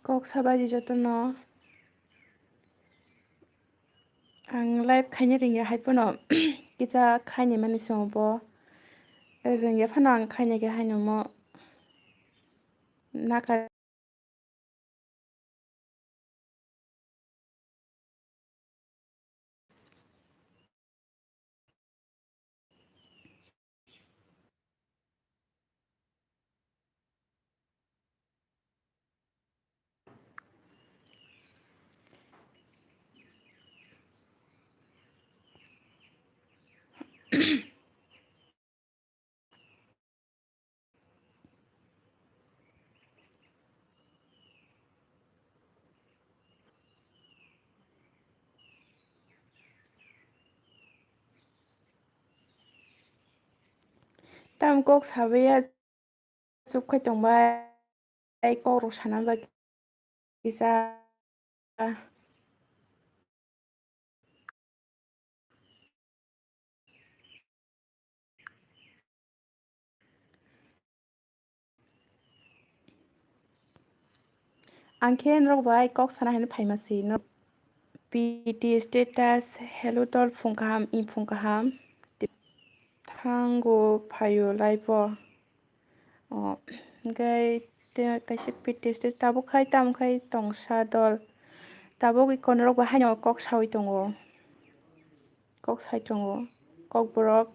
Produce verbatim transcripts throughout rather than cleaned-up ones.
Kok sabaidi jotono. Ang live khaina rwngya hai phano kisa khaini mani swngo bo. Rwngya phano ang khaina khe haino mo naka. Tam kok sabai ya. Chup khai tongbai, kok rok sana ba kisa. Ang khe norok bai kok sana hinwi phaima se no. P T status, hello dol phung kaham, i phung kaham. Thango phaio live o. O, hwnkhe te kaisa P T status tabuk khai tamo khai tongsa dol. Tabuk i konorok bo haino kok saui tongo. Kok sai tongo. Kokborok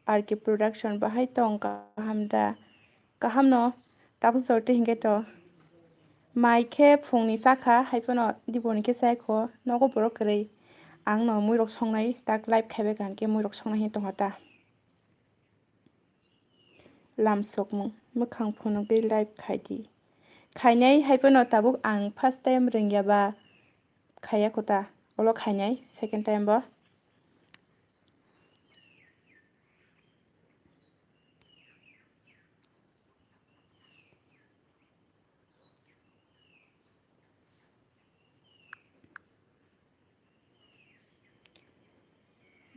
R K Production bahai tong kaham da? Kaham no, tabuk jor tei hinkhe to. Mai khe phungni chakha, hai phano diboni khe chai kho, nogo borok kwrwi. Ang no muirok songnai, tak live khaibai kaham khe muirok songnai hin tongkha ta. Lamsokmung, mwkhang phunugwi live khaidi. Khainai hai phano tabuk ang first time rwngya ba khaiya kho ta. Olo khainai second time bo.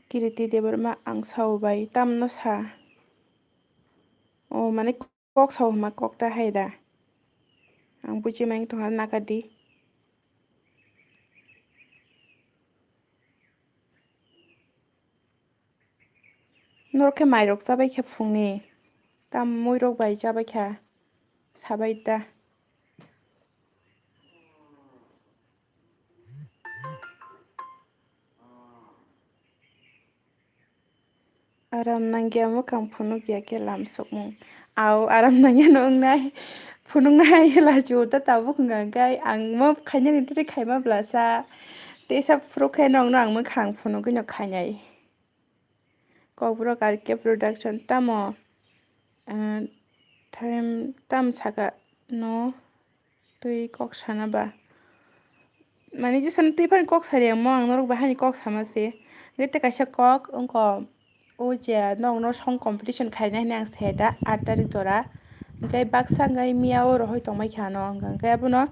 Kiriti Debbarma, ang sao bai, tamno sa? O, mane kok sao hwnma kok ta hai da? Ang buji mai tongha naka di. Norok khe mairok chabai kha phungni, tam muirok bai chabai kha, sabai ta. Aram nangya mwkhang phunukya khe lamsokmung. Au, aram nangya no wngnai. Phunuknai lachiwo ta tabuk hwnka khe ang mo khainani tei khaima blasa. Teisa phuru khe nokno ang mwkhang phunugwi no khainai. Kokborok R K Production tamo, ah, time tam saka no twi kok sana ba? Mane jesa no twi phani kok sari ang mo, ang norok bahai ni kok sama se. Hwnkhe tei kaisa kok wngkha o je nokno song competition khaina hinwi ang se da aat tarik jora. Hwnkhe baksa hwnkhe miya o rohoi tongbai kha ano, hwnkhe abono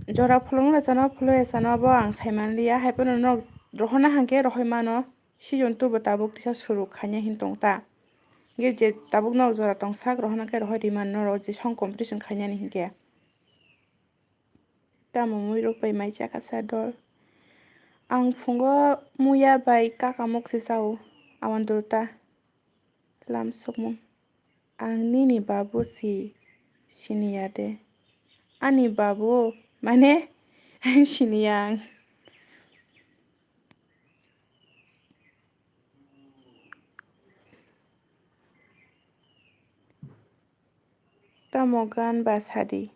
jora phulung no chano phulung ya chano abo ang sai manliya, hai phano nok rohorna hwnkhe rohoi mano. Season two bo tabuk tisa suru khaina hin tong ta. Hwnkhe je tabuk nok jora tong sak rohorna khe rohoi ri mano norok je song competition khainani hinkhe. Tamo muirok bai mai chakha sa dol. Ang phungo muya bai kaka mok se sao. Awan doro ta. Lamsokmung. Ang nini babu si siniya de? Ani babu mane siniya ang. Tamo gan ba sadi?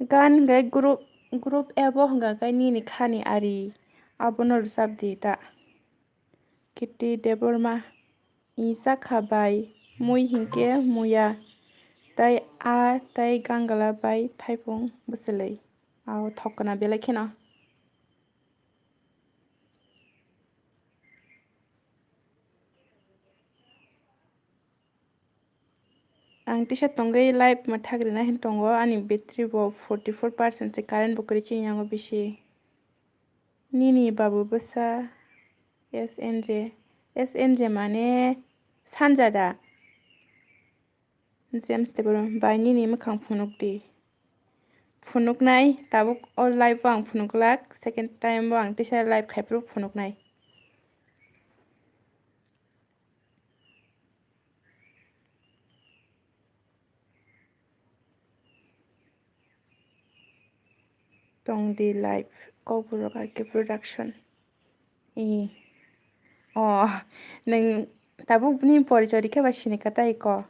Gan hwnkhe group, group abo hwnkha khe nini khani ari, abono rwchap di ta. Kirti Debbarma, i chakha bai mui hinkhe muya, tei a tei gangala bai thaiphung bwchwlwi. Ao thokna belai kheno. Ang tisa tongwi live mwthak rwna hin tongo, ani battery bo forty four percent se, current bo kwrwi chini yango bisi. Nini babu bwsa S N J, S N J mane sanja da? James Debbarma, bai nini mwkhang phunuk di. phunuknai, tabuk o live o ang phunuklak, second time o ang teisa live khaiphuru phunuknai. Tongdi live, Kokborok R K Production. E. O, nwng tabuk bini porichori khe ba sini kwtai ko.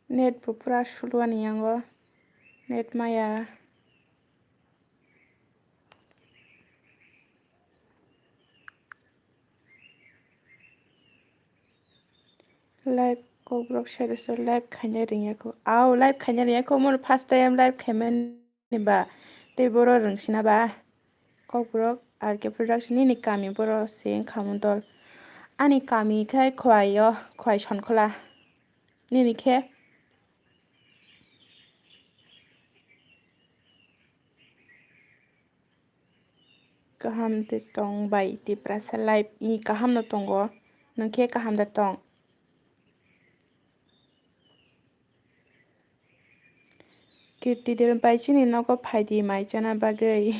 Net bo pura slow ani yango. Net maya. Live Kokborok side o live khaina ringya kho. Au, live khaina ringya kho. Mo first time live khaimani ba. Tei boro rwngsina ba. Kokborok R K Production nini kami boro se wngkha mo dol. Ani kami khe Khowai o, Khowai Sonkhola. Nini khe? Kaham de tong bai Tiprasa live, i kaham no tongo, nwng khe kaham da tong? Kirti Debbarma bai chini nogo phaidi mai chana bagwi.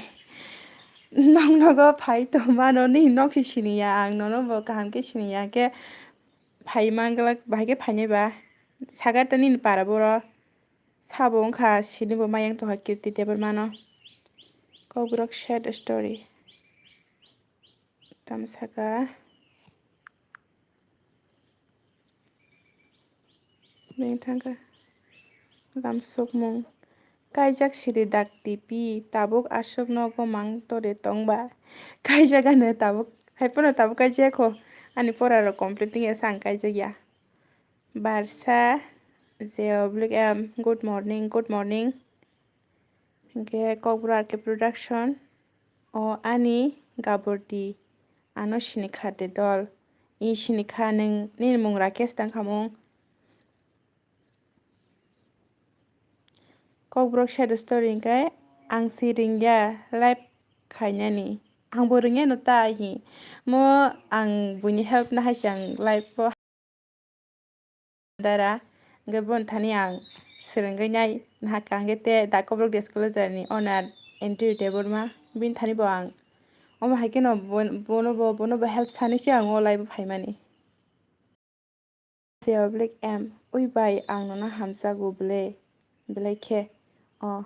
Nok nogo phai tongmano, nini nok se siniya ang, nono bo kaham khe siniya, hwnkhe phai manglak, bahai khe phainai ba? Saka ta nini para boro. Sabo wngkha sini bo mayang tongkha Kirti Debbarmano. Kokborok sad story. Tamo saka. Beng thangkha. Lamsokmung. Kaijak siri dak tipi. Tabuk aswk nogo mang tore tongba. Kaijak ano tabuk. Haiphano tabuk kaijak kho. Ani pora rok complete wngya sa ang kaijak ya. Barsa, J oblique M, good morning, good morning. Hingke Kokborok R K Production, o ani gabordi, ano sinikha de dol. I sinikha nwng, nini mung Rakesh tangkha mung. Kokborok side story hingke ang si ringya live khainani. Angbo ringya no ta hi. Mo ang buini help na hai se ang live o. Dara, hingke boni thani ang swrwngwi nai nahakha, hingke te da Kokborok Disclosure ni owner Andrew Debbarma, bini thani bo ang omo hai kheno bon-, bono bo, bono bo help sanwi se ang o live o phaimani. J oblique M, ui bai ang nono hamjago bwle, belai khe, o,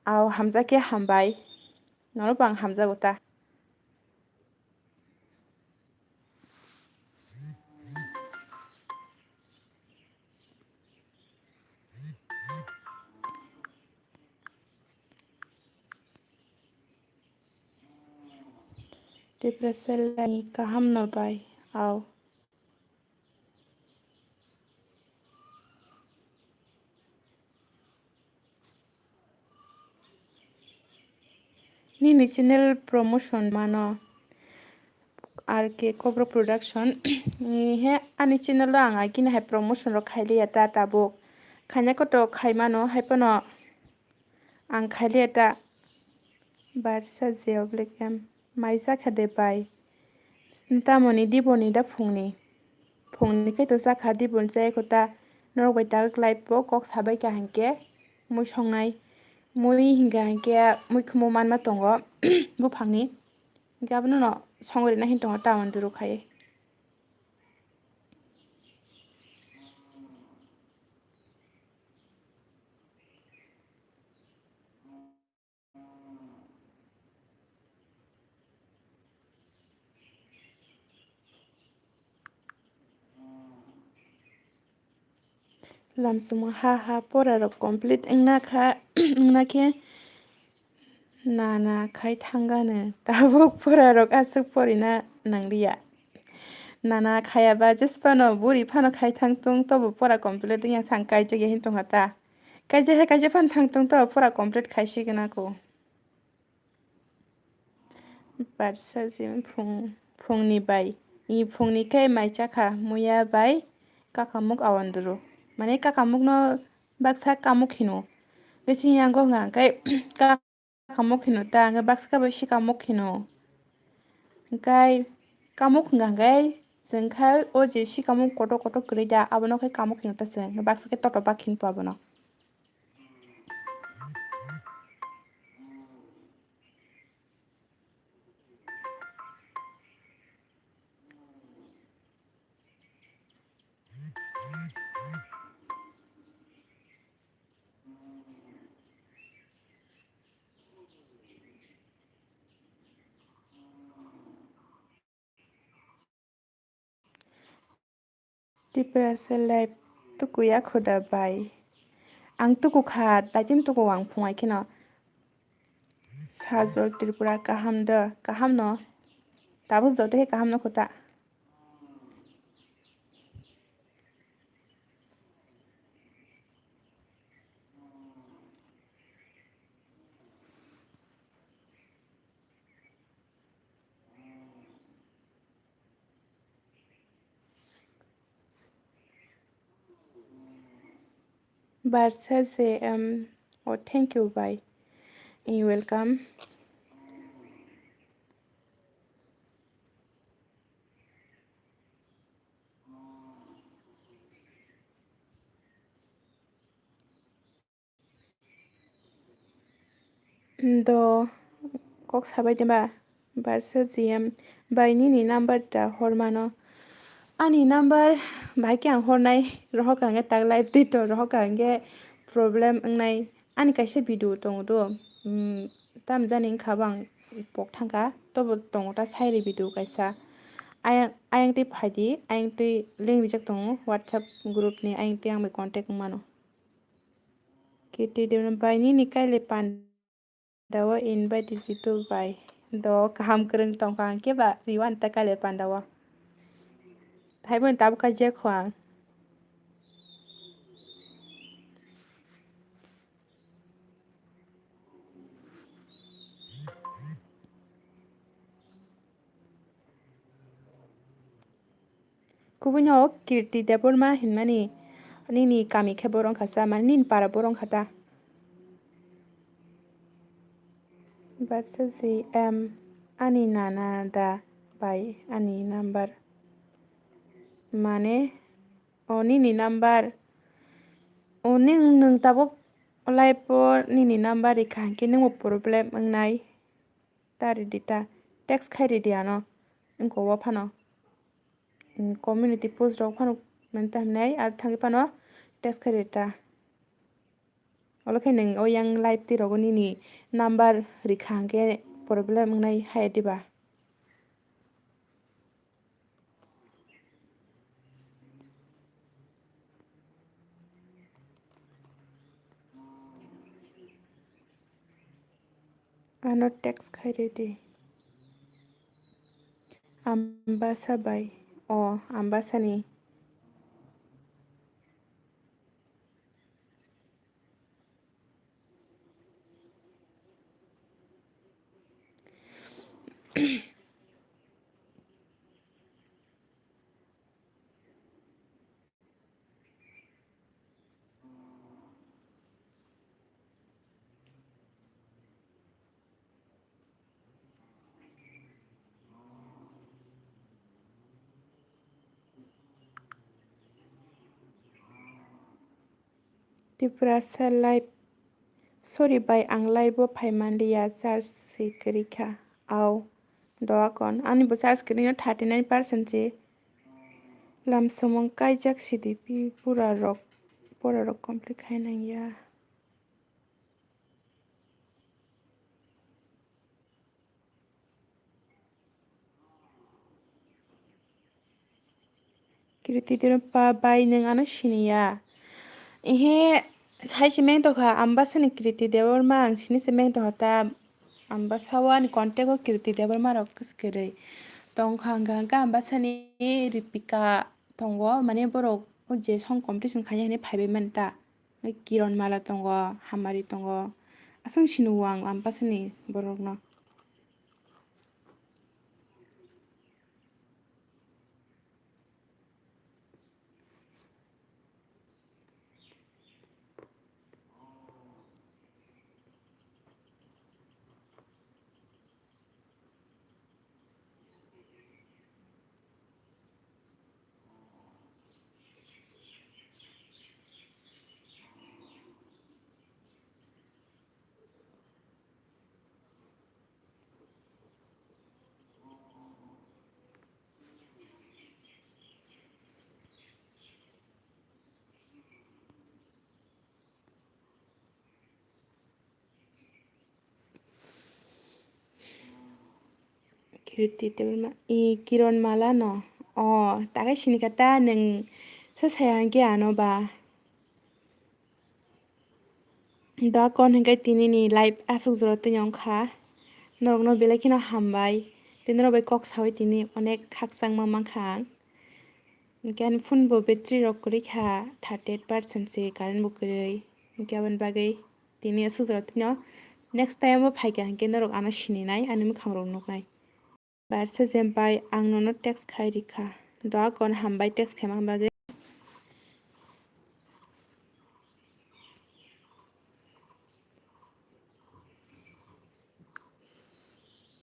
au hamjakhe hambai, nono bo ang hamjago ta. Tiprasa lai kaham no bai, au. Nini channel promotion mano, R K Kokborok Production. Ni he ani channel o ang agini hai promotion rok khailiya ta tabuk. Khaina koto khaimano, haiphano ang khailiya ta. Barsa J oblique M. Mai jakha de bai. Tamoni diboni da phungni. Phungni khe to jakha, diboni jaya kho ta. Norok bai tak live o kok sabai kha hinkhe mui songnai. Mui hinkha hinkhe mui khumu manma tongo buphangni. Hinkhe abono no songwi rwna hin tongo ta manduru khai. Lamsongma ha ha pora rok complete wngna kha, wngna khe nana khai thangano. Tabuk pora rok aswk porina nangliya. Nana khayaba jesphano buri phano khai thang tung, tobo pora complete wngya sang kaijak ya hin tongkha ta. Kaijak hai kaijak phano thang tung, tobo pora complete khai si gana ko. Barsa je phung, phungni bai. I phungni khe mai chakha muya bai kakamuk awanduru. Mane kakamukno baksa kamuk hino. Bising yango hwnka khe ka-, kakamuk hino ta, hwnka baksa khe bai si kamuk hino. Hwnkhe kamuk hwnka khe Chwng khe o je sikamo kotor kotor kwrwi da, abono khe kamo kheno ta chwng baksa khe toto bak khin po abono. Tiprasa live tukuya khuda bai. Ang tuku kha, taichim tuku ang phungai kheno. Sajol Tripura kaham da, kaham no. Tabuk joto he kaham no khuta. Barsa J M, oh, thank you, bye. You welcome. Do kok sabai de ba, Barsa J M, bai nini number da hor mano. Ani number bai khe ang hornai, rohok ang khe tak live twi to, rohok ang khe problem wngnai. Ani kaisa video tongo do, mm, tam jani wngkha bo ang pok thangkha, tobo tongo ta sairi video kaisa. Ayang, ayang twi phaidi, ayang twi link rijak tongo WhatsApp group ni, ayang twi ang bai contact wngmano. Kiti Debbarma bai nini kaile panda o invite rito bai. Do kaham kwrwng tongkha ang khe ba riwan ta kaile panda o. Hai bo tabuk kha je kho ang. Kubui no Kirti Debbarma hinmani nini kami khe borok wngkha sa, mane nini para borok wngkha ta? Barsa J M, ani nana da bai ani number. Mane, o nini number. O ning, nwng tabuk live o nini number rikha hwnkhe nwngbo problem wngnai. Ta ridi ta, text khai ridi ano, wngkha o phano, mm, community post rok phano manta hwnwi ar thangwi phano text khai ridi ta. Olo khe nwng o yang live twi rogo nini number rikha hwnkhe problem wngnai hai diba? Ano text khai ridi. Ambasa bai. O, Ambasani. Tiprasa live. Sorry bai, ang live o phai manliya, charge se kwrwi kha. Au, doa kon. Ani bo charge kwrwi no thirty nine percent se. Lam samung kaijak C D P pura rok, pura rok complete khai nang ya. Kirti Debbarma bai nwng ano siniya. Ehe, hai se meng tokha, Ambasani Kirti Debbarma ang sini se meng tokha ta, Ambasa o ani contact o Kirti Debbarma rok kwswk kwrwi tongkha, hwnkha hwnkhe Ambasani Ripika tongo, mane borok o je song competition khainai hinwi phaibai mani ta. Kiron Mala tongo, Hamari tongo, aswk sini o ang Ambasani borokno. Beauty Debbarma, i Kiron Mala no. O, takai sini kha ta nwng sa saya hwnkhe ano ba. Da kon hwnkhe tini ni live aswk jora twi wngkha. Norokno belai kheno hambai. Tei norok bai kok sawi tini onek khakchangma mankha ang. Hwnkhe ani phone bo battery rok kwrwi kha thirty eight percent se, current bo kwrwi. Hwnkhe aboni bagwi tini aswk jora twi no. Next time bo phaikha hwnkhe norok ano sininai, ani mwkhang rok nuknai. Barsa Jempai, ang nono text khai rikha. Doa kon hambai text khaima bagwi.